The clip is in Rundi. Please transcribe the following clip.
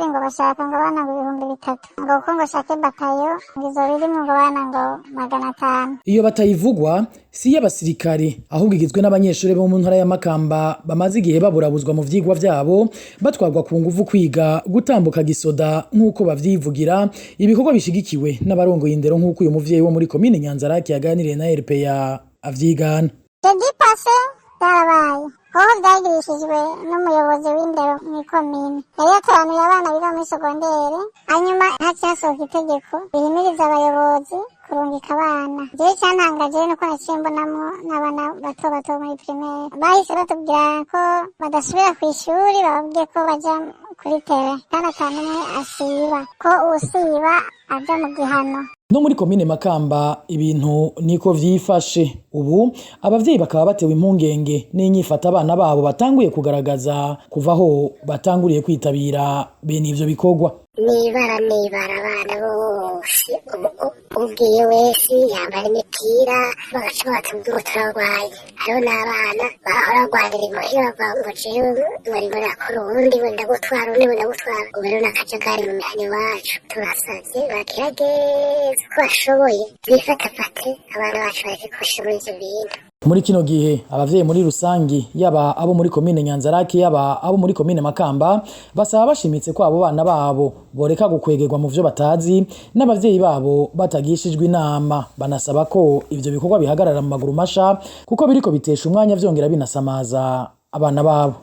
Ngo bashaka ngo abana ngo 3000, ngo kuko ngo shake batayo ngo izoba irimwo ngo abana ngo 500. Iyo batayivugwa si iy'abasirikare, ahubwo igizwe n'abanyeshuri bo mu ntara ya Makamba bamaze igihe baburabuzwa mu vyigwa vyabo, batwarwa ku nguvu kwiga gutambuka gisoda nk'uko bavyivugira, ibikorwa bishigikiwe n'abarongoye indero, nk'uko uyu muvyeyi wo muri komine Nyanzarake yaganiriye na RPA avyigana. Jeudi passé byarabaye, hoho byagirishijwe n'umuyobozi w'indero mw'ikomine. Yari yatoranuye abana biga muri secondaire, hanyuma haciye hasohoka itegeko rihimiriza abayobozi kurungika abana. Jewe icyantangaje nuko naciye mbonamwo n'abana bato bato muri primaire. Bahise batubwira ko badasubira kw'ishuri, bababwiye ko baja kuri terrain kandi ata n'umwe asiba, ko uwusiba aja mu gihano. No muri komine Makamba ibintu niko vyifashe. Ubu abavyeyi bakaba batewe impungenge n'inyifato abana babo batanguye kugaragaza kuva aho batanguriye kwitabira bene ivyo bikorwa. Nibara nibara, abana bose ubwiye wese yambara imipira, bagaca batubwira ngo turarwaye. Hariho n'abana bahora barwanira imuhira, bavuga ngo jewe ngo murakora, uwundi ngo ndagutwara, uwundi ngo ndagutwara. Ubu rero n'akajagari mu mihana iwacu. Turasavye bagerageze uko bashoboye, bifatafate abana bacu, bareke kubashira muri ivyo bintu. Muri kino gihe abavyeyi muri rusangi, yaba abo muri komine Nyanzarake, yaba abo muri komine Makamba, basaba bashimitse ko abo bana babo boreka gukwegerwa mu vyo batazi n'abavyeyi babo batagishijwe inama. Banasaba ko ivyo bikorwa bihagarara mu maguru masha, kuko biriko bitesha umwanya vyongera binasamaza abana babo.